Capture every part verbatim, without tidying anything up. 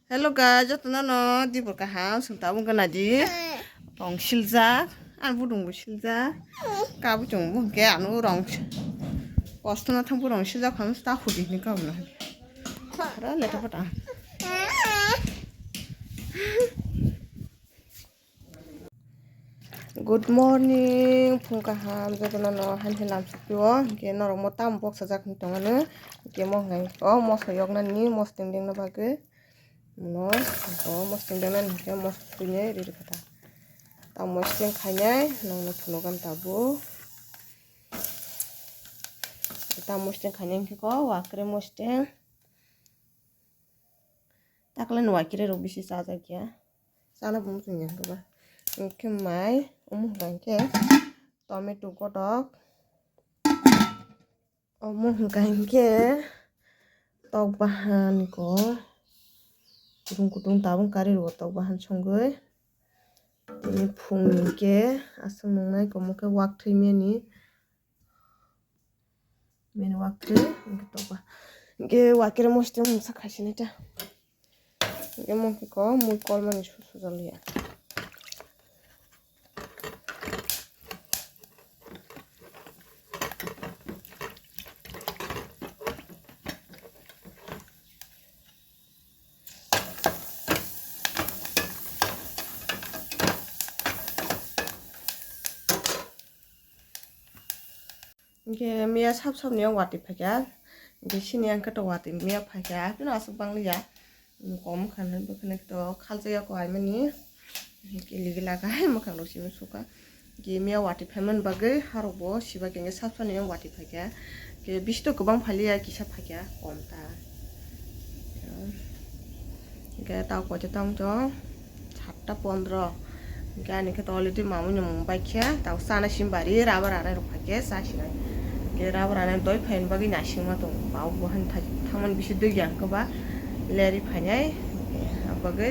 Hello guys, jotono no dibor kaham, sung tabung gana di. Rong siljak, ang budung bo siljak. Kabu chung bo ke anu rong. Kosto na thang bo rong siljak ham sta hudi ni kabu na. Ra leta pata. Good morning, phung kaham, jotono no han helam sukyo, ke norok mo tam bok sajak ni tongano, ke mo ngai o moso yok nani mos teng deng na bagwi. No, o mosting dana hingke mosting suinai riri kata. Ta mosting khainai nongno phunugan tabuk. Ta mosting khainai hingke ko wakre mosting. Takle no wakre rok bisi chajakya. Chana bo muchungya hingke ba. Hingke mai omo hingke tomato kotok. Omo hwnkha hinkhe tok bahan ko kutung kutung tabuk kari rwo tok bahan songwi. Tini phung hinkhe aswk nwngnai komo khe wak thwi mani, mani wak thwi hinkhe tok bahan hinkhe wakire mosite mungsa khaisinai ta. Emo khe ko mui kolmani susu jaliya. Hingke miya sap sap ni wati phaikha, hingke sini ang khe to wati miya phaikha, hapheno aswk bang liya, kom khanai bwkhani to khalsa ya ko aimani, hingke ligi laga hai mwkhang rok simi sukha, hingke miya wati phaimani bagwi harok bo siba khe sap sap ni wati phaikha, hingke bisto kwbang phaliya kisa phaikha kom ta. Hingke tao koito tamo chong satta pondro. Hingke ani khe to already mamui ni mung bai khe tao chana sim bari rubber anai rok phai khe cha sinai. Hingke rubber anai doi phaini bagwi naisingma tongo. Bau bo han thai thangmani bisi dui ya hingke ba leri phainai. Hingke abagwi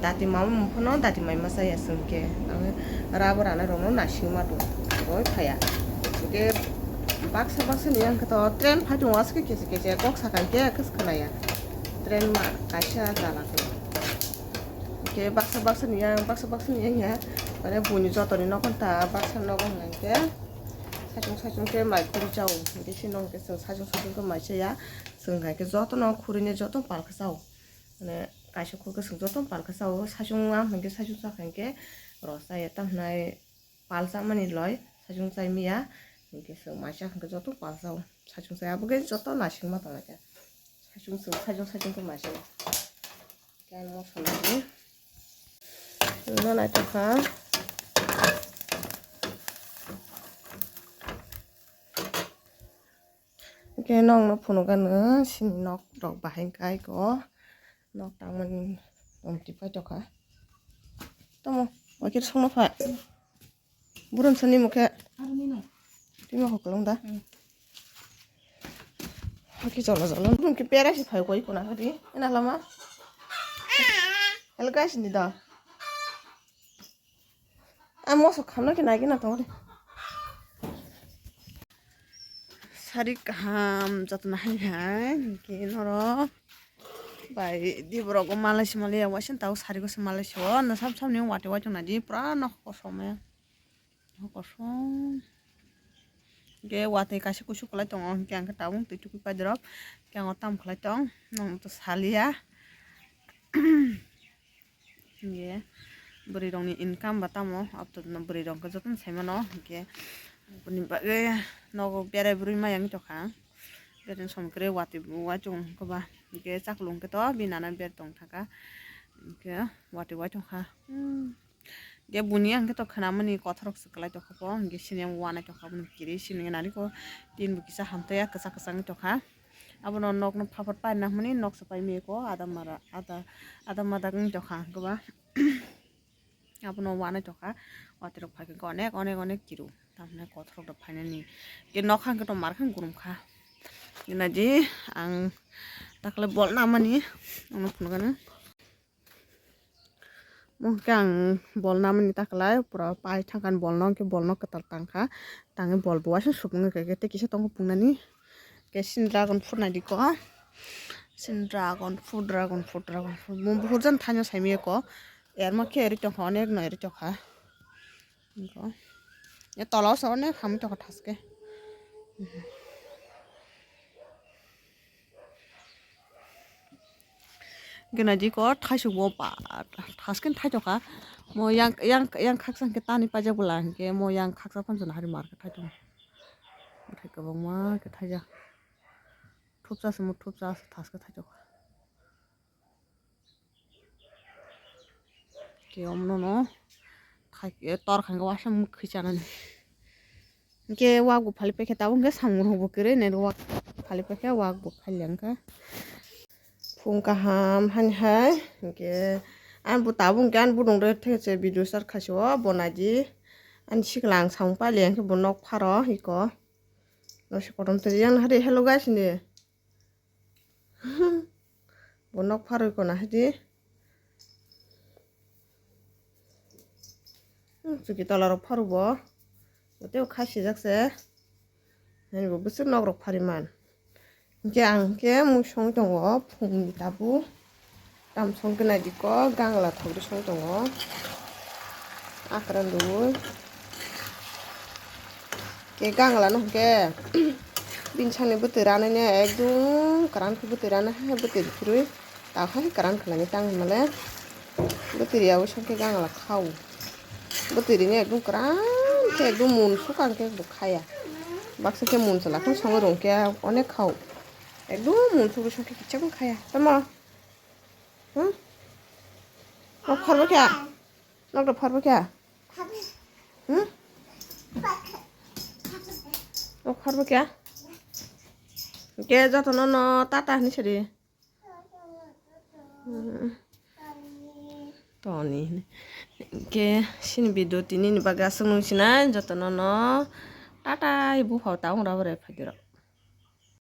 dati mamui mung phano dati mai ma chaya chwng khe. Ang rubber anai rokno naisingma tongo. Doi phaiya. Hingke baksa baksa ni ang khe to train phai tongo aswk khe kese kese kok sakha hingke khe khwnaya. Train ma kaisa jala khe. Hingke baksa baksa ni yang, baksa baksa ni yang ya. Mane buini jotoni nogo ta baksa nogo hwnka hingke saichung saichung khe mai khuri chao. Hingke sino hingke chwng saichung saichung khe mai chaya. Chwng hingke jotono khuri ni joto palkha chao. Mane kaisa khurkhe chwng joto palkha chao. Saichung ang hingke saichung chakha hingke rw chaya. Tamo hwnai palsa mani loi saichung chai miya, hingke chwng maisa hingke joto palsa o saichung chai, abo khe joto naisingma tonglaikha. Saichung chwng saichung saichung khe maisa o. Khe ano moso nai no naitokha. Hingke nokno phunukgano sini nok rok bahai kai ko nok tangmani tongti paitokha. Tamo wakir songno phai. Buron sani mukhe. Aroni no. Timo hoklong da. Hmm. Haki jolo jolo. Buron ki pera si phai koi kuna hadi. Ena lama. Helga sini da. Amo so khamna ki nagi na tongri. Sari kaham jatna hai hai. Ki noro. Bai, di borok o malai si malai ya, waisa tao sari ko se malai si o, no sam sam ni wati wati na di, pura nok kosom ya. Nok kosom. Ge wati kaisa kusu kwlai tongo, hingke ang khe tabung twi tukui pai dorop, hingke ang o tam khlai tong, nong to saliya. Hingke bwrwi rok ni income ba tamo, abto bwrwi rok khe jotono sai mano, hingke bini bagwi nogo berai bwrwi maya wng tongkha. Bini som kwrwi wati wachung kwba, hingke chaklung khe to bini nana ber tong thaka, hingke wati wachung kha. Hmm. Hingke buni ang khe to khnamani kothorok se kwlai tongkha po, hingke sini ang wanai tongkha bini kiri sini nani ko tin bo kisa hamtaiya kwchak kwchak wng tongkha. Abono nokno phapar paina hwnwi noksa pai miko ada mara ada ada madak wng tongkha kwba. Abono wanai tongkha, watirok phaikhe onek, onek, onek kiru. Tamni kothorok rok phainani. Ke nokha hwnkhe tong markha gurumkha. Gana di ang takle bol namani, ano phunukgano. Mo hwnkhe ang bol namani taklai, pura pai thangkha bol no, hwnkhe bol no kwtal tangkha. Tangwi bol bo waisa supungkha, khe tei kisa tongo pungnani. Khe sini dragon fruit naidi ko. Sin dragon fruit, dragon fruit, dragon fruit. Mo buhur jan thaino saimiyako. Erma khe eri tongkha, onek no eri tongkha. Niko. Ya tola o so onek ham tongkha thaske. Gena jiko thaisuk bo ba, thasken thaitokha. Mo yang, yang, yang khaksa hwnkhe tani paijak bwla hwnkhe mo yang khaksa phano chwla hari mar khe thaitokha. Bwthai kwbangma khe thaijak. Thupsa se mo thupsa se thaske thaitokha. Ke omno no khai, tor khai wasam khwi chanani. Hingke wak bo phali paikhe tabuk hingke samung rok bo kwrwi nai wak phali paikhe wak bo phali ya wngkha. Phung kaham hani hai hingke ani bo tabuk hingke ani budong rok thekse video start khaisi o bo naidi ani sikla ang samung pali ya hingke bo nok pharo iko nosi kotom twi yang hari hello guys ni. Bo nok pharwi kona hai di. Hmm, chuki tola rok pharu bo. Tei khai sijak se. Ani bo bwswk nok rok phari man. Hingke ang hingke mui songwi tongo phungni tabuk. Tam songkhe naidi kok gangla thogri song tongo. Akran dui. Ke gangla no hwnkhe bini sakni bwtwi ranai ne ekdum kwran khe bwtwi ranai hai bwtwi phirwi tak hai kwran khlainai tang hinmale bwtwi riya ui songkhe gangla khao. Bwtwi rini ekdum kwran khe ekdum mun sukang khe bo khaya. Baksa khe mun chwla khe songwi rwng khe onek khao. Ekdum mun sugwi songkhe kichakma khaya. Tamo? Hmm? Nok pharbo kya? Nok da pharbo kya? Hmm? Nok pharbo kya? Ke joto no no tata hini sari. Hmm. Toni hini. Ke sini video tini ni baga sung nung sinai joto no no tata ibu phau ta ung rabo re phai dirok.